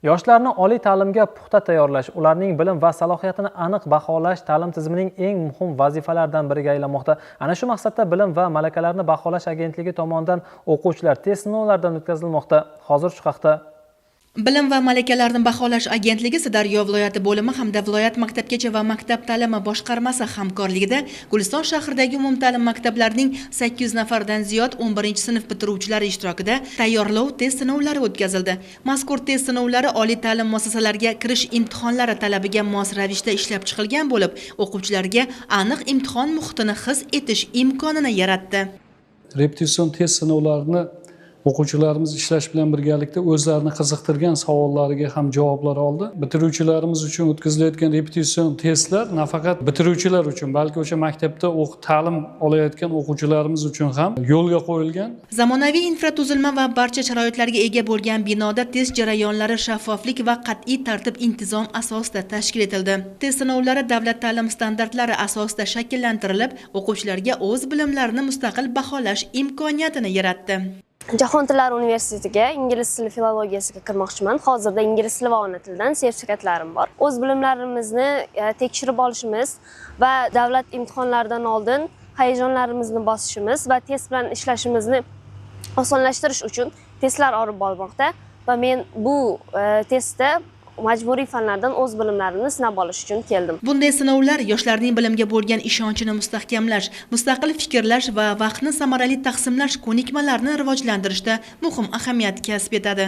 Yoshlarni oliy ta'limga puxta tayyorlash, ularning bilim va salohiyatini aniq baholash ta'lim tizimining eng muhim vazifalaridan biriga aylanmoqda. Ana shu maqsadda Bilim va malakalarni baholash agentligi tomonidan o'quvchilar test sinovlaridan o'tkazilmoqda. Hozir shu haqda. Bilim va malakalarni baholash agentligi Sirdaryo viloyati bo'limi hamda viloyat maktabgacha va maktab ta'limi boshqarmasi hamkorligida Guliston shahridagi umumta'lim maktablarining 800 nafardan ziyod 11-sinf bitiruvchilari ishtirokida tayyorlov test sinovlari o'tkazildi. Mazkur test sinovlari oliy ta'lim muassasalariga kirish imtihonlari talabiga mos ravishda ishlab chiqilgan bo'lib, o'quvchilarga aniq imtihon muhitini his etish imkonini yaratdi. Repetitsion test sinovlarini o'quvchilarimiz ishlash bilan birgalikda o'zlarini qiziqtirgan savollariga ham javoblar oldi. Bitiruvchilarimiz uchun o'tkazilayotgan repetitsion testlar nafaqat bitiruvchilar uchun, balki o'sha maktabda ta'lim olayotgan o'quvchilarimiz uchun ham yo'lga qo'yilgan. Zamonaviy infratuzilma va barcha sharoitlarga ega bo'lgan binoda test jarayonlari shaffoflik va qat'iy tartib-intizom asosida tashkil etildi. Test sinovlari davlat ta'lim standartlari asosida shakllantirilib, o'quvchilarga o'z bilimlarini mustaqil baholash imkoniyatini yaratdi. Jahon tillari universitetiga ingliz tili filologiyasiga kirmoqchiman. Hozirda ingliz tili va ona tilidan sertifikatlarim bor. O'z bilimlarimizni tekshirib olishimiz va davlat imtihonlaridan oldin hayajonlarimizni bosishimiz va test bilan ishlashimizni osonlashtirish uchun testlar olib borilmoqda va men bu testda majburiy fanlardan o'z bilimlarimni sinab olish uchun keldim. Bunday sinovlar yoshlarning bilimga bo'lgan ishonchini mustahkamlash, mustaqil fikrlash va vaqtni samarali taqsimlash ko'nikmalarini rivojlantirishda muhim ahamiyat kasb etadi.